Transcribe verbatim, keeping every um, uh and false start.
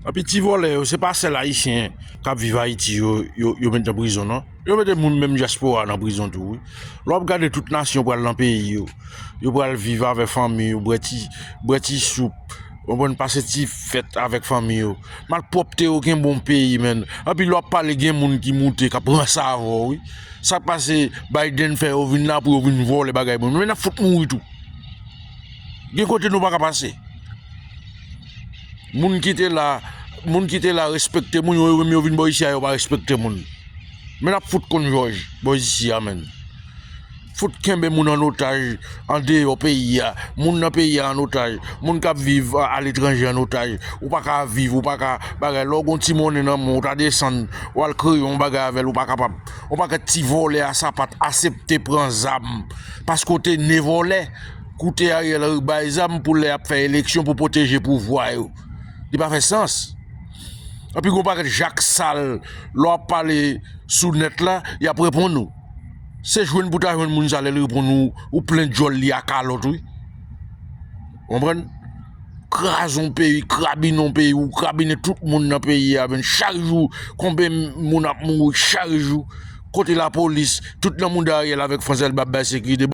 Epi ti vòlè yo, se pa sèl Ayisyen k ap viv Ayiti yo, yo, yo met nan prizon, non. Yo mete moun menm dyaspora nan prizon tou, wi. Lè w ap gade, tout nasyon pral nan peyi yo. Yo pral viv avèk fanmi yo, bwè ti, bwè ti soup, konprann, pase ti fèt avèk fanmi yo. Malpwòpte yo gen bon peyi, menn. Epi lè w ap pale, gen moun ki moute, k ap ranse avè w, wi. Sa k pase, Biden fè yo vin la pou yo vin vòlè bagay moun. Men n ap fout mouri tou. Gen kote nou pa ka pase. Moun ki te la, moun ki te la respekte moun, yo menm yo vin bò isi a, yo pa respekte moun. Men n ap fout konn jòj bò isi a, menn. Fout kenbe moun an otaj andeyò peyi a, moun nan peyi a an otaj, moun k ap viv a, aletranje an otaj. Ou pa ka viv, ou pa ka bagay. Lè w gen yon ti monnen nan men w, ou ta desann, w al kreye yon bagay avè l, ou pa kapab. Yon pakèt ti vòlè a sapat aksepte pran zam paske w te ne vòlè. Koute Ariel Henry bay zam pou lè y ap fè eleksyon pou pwoteje pouvwa yo. Li pa fè sans. Epi gon pakèt jak sal, lè w ap pale sou nèt la, y ap reponn ou. Se jwenn pou ta jwenn moun sa, lè l reponn ou, ou plen djòl li a kalòt, wi. Konprann? Kraze yon peyi, krabinen yon peyi, ou krabinen tout moun nan peyi a, menn. Chak jou, konbyen moun ap mouri chak jou? Kote lapolis? Tout nan mouda Ariel avèk Frans Elba ap bay sekirite.